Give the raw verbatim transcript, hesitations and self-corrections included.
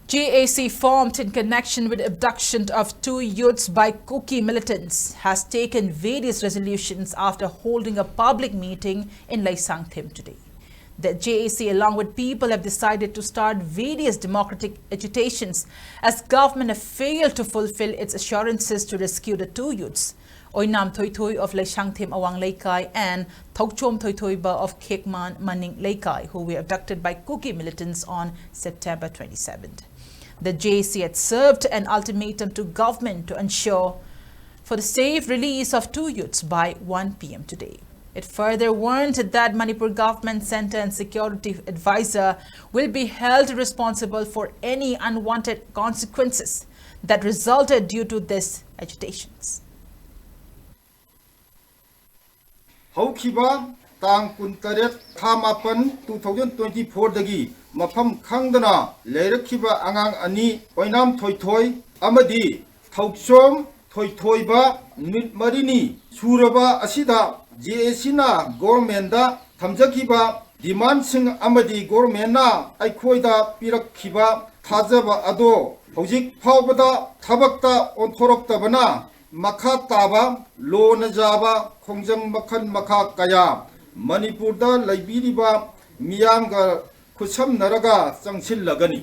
J A C, formed in connection with abduction of two youths by Kuki militants, has taken various resolutions after holding a public meeting in Leisangthem today. The J A C, along with people, have decided to start various democratic agitations as government have failed to fulfill its assurances to rescue the two youths, Oinam Thoithoi of Leisangthem Awang Leikai and Thokchom Thoithoiba of Khekman Maning Leikai, who were abducted by Kuki militants on September twenty-seventh. The J A C had served an ultimatum to government to ensure for the safe release of two youths by one p m today. It further warned that Manipur government center and security advisor will be held responsible for any unwanted consequences that resulted due to this agitations. ꯍꯧꯈꯤꯕ ꯇꯥꯡ ꯀꯨꯟꯇꯔꯦꯠ ꯊꯥ ꯃꯥꯄꯟ two thousand twenty fourꯗꯒꯤ ꯃꯐꯝ ꯈꯪꯗꯅ ꯂꯩꯔꯛꯈꯤꯕ ꯑꯉꯥꯡ ꯑꯅꯤ ꯑꯣꯏꯅꯥꯝ ꯊꯣꯏꯊꯣꯏ ꯑꯃꯗꯤ ꯊꯧꯆꯣꯝ ꯊꯣꯏꯊꯣꯏꯕ ꯅꯨꯃꯤꯠ ꯃꯔꯤꯅꯤ ꯁꯨꯔꯕ ꯑꯁꯤꯗ ꯖꯦ ꯑꯦ ꯁꯤꯅ ꯒꯣꯔꯃꯦꯟꯗ ꯊꯝꯖꯈꯤꯕ ꯗꯤꯃꯥꯟꯁꯤꯡ ꯑꯃꯗꯤ ꯒꯣꯔꯃꯦꯟꯅ ꯑꯩꯈꯣꯏꯗ ꯄꯤꯔꯛꯈꯤꯕ ꯊꯥꯖꯕ ꯑꯗꯣ ꯍꯧꯖꯤꯛ ꯐꯥꯎꯕꯗ ꯊꯕꯛꯇ ꯑꯣꯟꯊꯣꯔꯛꯇꯕꯅ ꯃꯈꯥ ꯇꯥꯕ ꯂꯣꯅ ꯌꯥꯕ ꯈꯣꯡꯖꯪ ꯃꯈꯜ ꯃꯈꯥ ꯀꯌꯥ ꯃꯅꯤꯄꯨꯔꯗ ꯂꯩꯕꯤꯔꯤꯕ ꯃꯤꯌꯥꯝꯒ ꯈꯨꯠꯁꯝꯅꯔꯒ ꯆꯪꯁꯤꯜꯂꯒꯅꯤ꯫